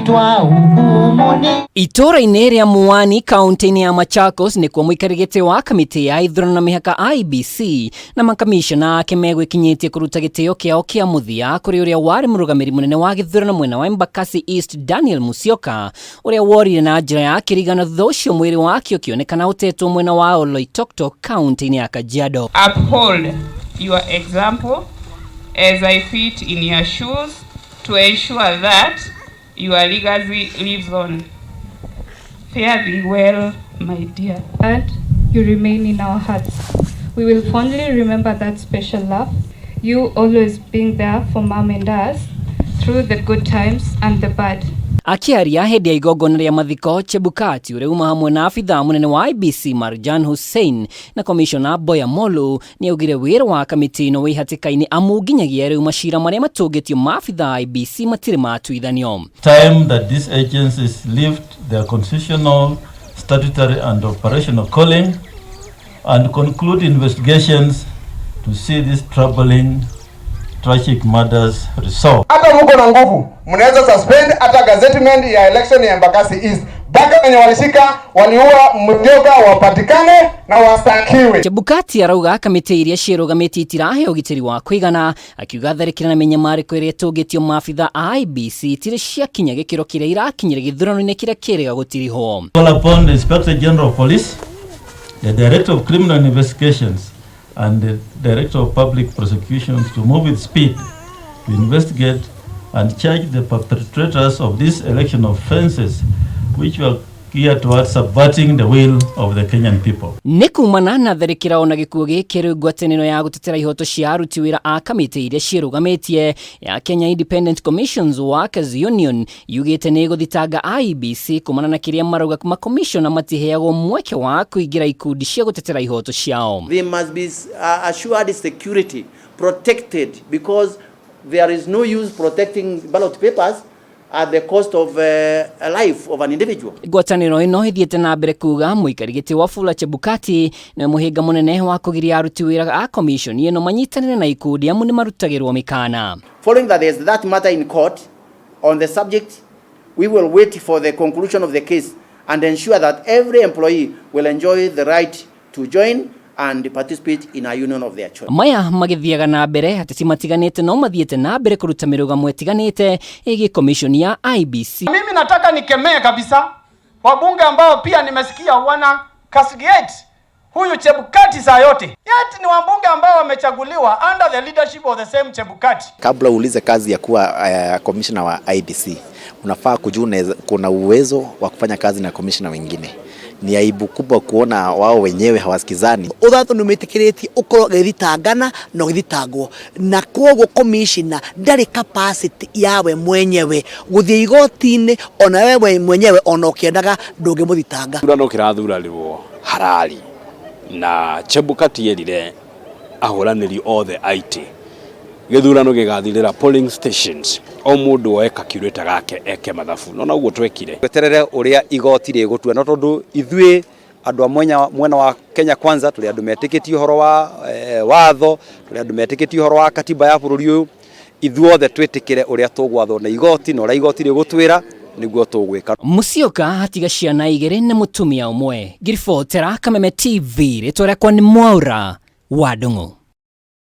Akaitwa hukumuni. Itũũra-inĩ rĩa Muani kaunti-inĩ ya Machakos nĩkuo mũikarĩri gĩtĩ wa kamĩtĩ ya ithurano na mĩhaka IEBC na makamishona ake megwĩkinyĩtie kũruta gĩtĩo kĩao kĩa mũthia kũrĩ ũrĩa warĩ mũrũgamĩri mũnene wa gĩthurano mwena wa Embakasi East Daniel Musyoka ũrĩa worire na njĩra ya kĩrigano thutha ũcio mwĩrĩ wake ũkĩonekana ũtetwo mwena wa Oloitoktok kaunti-inĩ ya Kajiado. Uphold your example as I fit in your shoes to ensure that your legacy lives on. Fare thee well, my dear. And you remain in our hearts. We will fondly remember that special love, you always being there for Mom and us through the good times and the bad. Akĩaria hĩndĩ ya igongona rĩa mathiko, Chebukati ũrĩa uma hamwe na abithaa mũnene wa IEBC Marjan Hussein na komishona Boya Molu nĩ augire wĩra wa kamĩtĩ ĩno wĩ hatĩka-inĩ amu nginyagia rĩu macira marĩa matũngĩtio maabithaa a IEBC matirĩ matuithanio. Time that these agencies lived their constitutional, statutory and operational calling and conclude investigations to see these troubling tragic murders resolved. Hata mko na nguvu, mnaweza suspend hata gazettement ya election ya Embakasi East mpaka wenye walishika waliua Musyoka wapatikane na wastakiwe. Chebukati arauga kamĩtĩ iria ciĩrũgamĩtie itirahe ũgitĩri wa kũigana, akiuga tharĩkĩra na mĩnyamarĩko ĩrĩa ĩtũngĩtio maabitha a IEBC itirĩ ciakinya gĩkĩro kĩrĩa irakinyĩra gĩthurano-inĩ kĩrĩa kĩrĩga gũtirihwo. Call upon the Inspector General of Police, the Director of Criminal Investigations and the Director of Public Prosecutions to move with speed to investigate and charge the perpetrators of these election offenses which were geared towards subverting the will of the Kenyan people. Nĩ kumana na tharĩkĩra ona gĩkuũ gĩkĩ rĩu ngwatanĩro ya gũtetera ihoto cia aruti wĩra a kamĩtĩ iria ciĩrũgamĩtie ya Kenya Independent Commissions Workers Union yugĩte nĩ ĩgũthitanga IEBC kumana na kĩrĩa marauga makomishona matiheagwo mweke wa kũingĩra ikundi cia gũtetera ihoto ciao. They must be assured security, protected, because there is no use protecting ballot papers at the cost of a life of an individual. Ngwatanĩro ĩno ĩthiĩte na mbere kuga mũikari gĩtĩ Wafula Chebukati nĩwe mũhĩnga mũnene wa kũgiria aruti wĩra a commission ĩno manyitanĩre na ikundi amu nĩ marutagĩrwo mĩkana. Following that there is that matter in court on the subject, we will wait for the conclusion of the case and ensure that every employee will enjoy the right to join and participate in a union of their choice. Maya magĩthiaga na mbere ateti matiganĩte no mathiĩte na mbere kũruta mĩrũgamo ĩtiganĩte ĩgiĩ commission ya IEBC. Mimi nataka nikemee kabisa wabunge ambao pia nimesikia wana castigate huyu Chebukati saa yote. Yet ni wabunge ambao wamechaguliwa under the leadership of the same Chebukati. Kabla uulize kazi ya kuwa commissioner wa IEBC, unafaa kujua kuna uwezo wa kufanya kazi na commissioner wengine. Ni aibu kubwa kuona wao wenyewe hawasikizani. Uthatho nĩ wĩtĩkĩrĩtie ũkorwo ũgĩthitangana na ũgĩthitangwo, na koguo commissioner ndarĩ capacity yawe mwenyewe gũthiĩ igoti-inĩ, ona wewe mwenyewe ona ũkĩendaga ndũngĩmũthitanga. Gĩthurano kĩrathuranĩrwo harari na Chebukati erire ahũranĩri othe aitĩ gĩthurano gĩgathirĩra polling stations, o mũndũ oe calculator gake eke mathabu, no noguo twekire. Tweterere ũrĩa igoti rĩgũtua, no tondũ ithuĩ andũ a mwena wa Kenya Kwanza tũrĩ andũ metĩkĩtie ũhoro wa watho, tũrĩ andũ metĩkĩtie ũhoro wa katiba ya bũrũri ũyũ, ithuothe twĩtĩkĩre ũrĩa tũgwathwo na igoti na ũrĩa igoti rĩgũtwĩra nĩguo tũgwĩka. Musyoka atiga ciana igĩrĩ na mũtumia ũmwe. Ngiribotera Kameme TV, rĩtwa rĩakwa nĩ Mwaura wa Ndung'u.